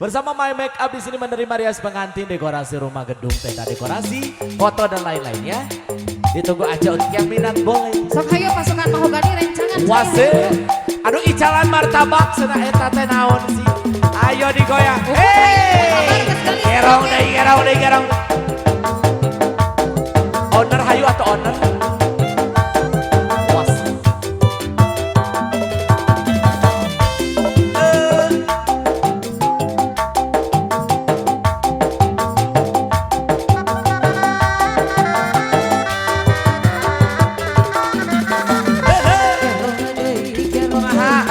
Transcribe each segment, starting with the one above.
Bersama My Make Up di sini menerima rias pengantin, dekorasi rumah, gedung, tenda dekorasi, foto dan lain-lainnya. Ditunggu aja untuk yang minat boleh. Sok hayo pasukan Mahogani rencangan. Wase. Aduh, icalan martabak cenah, eta teh naon sih? Ayo digoyang. Hey! Gerong deui, gerong deui, gerong. Owner hayu atau owner? Was. Eh. Kumaha?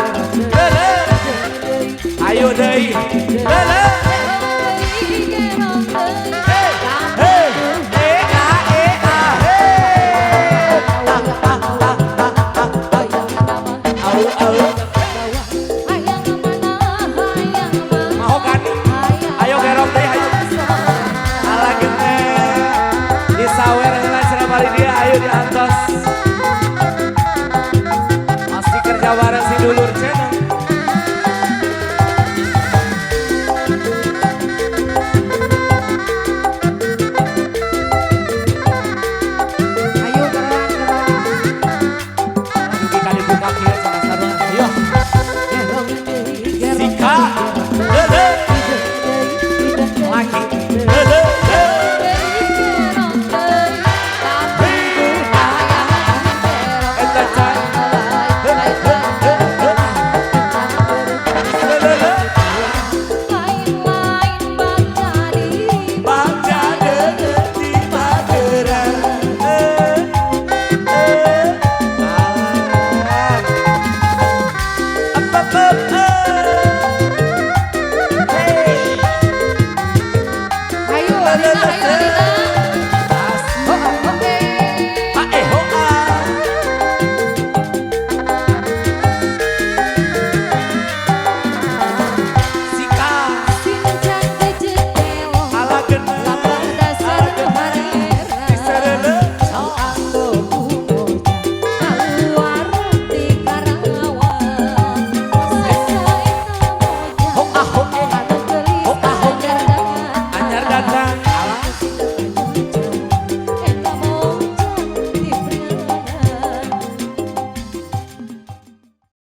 Lele. Ayo deui. Lele. Hey, eh a eh a hey. Ah ah ah ah ah ah. Au au. Mahogani. Ayo gerong deui, ayo. Alah gene. Disawer heula cenah bari dia, ayo diantos. Masih kerja bareng si dulur channel. Ayo geroan geroan. Dugi ka dibuka kieu sama sarua. Ayo. Sika. Lele.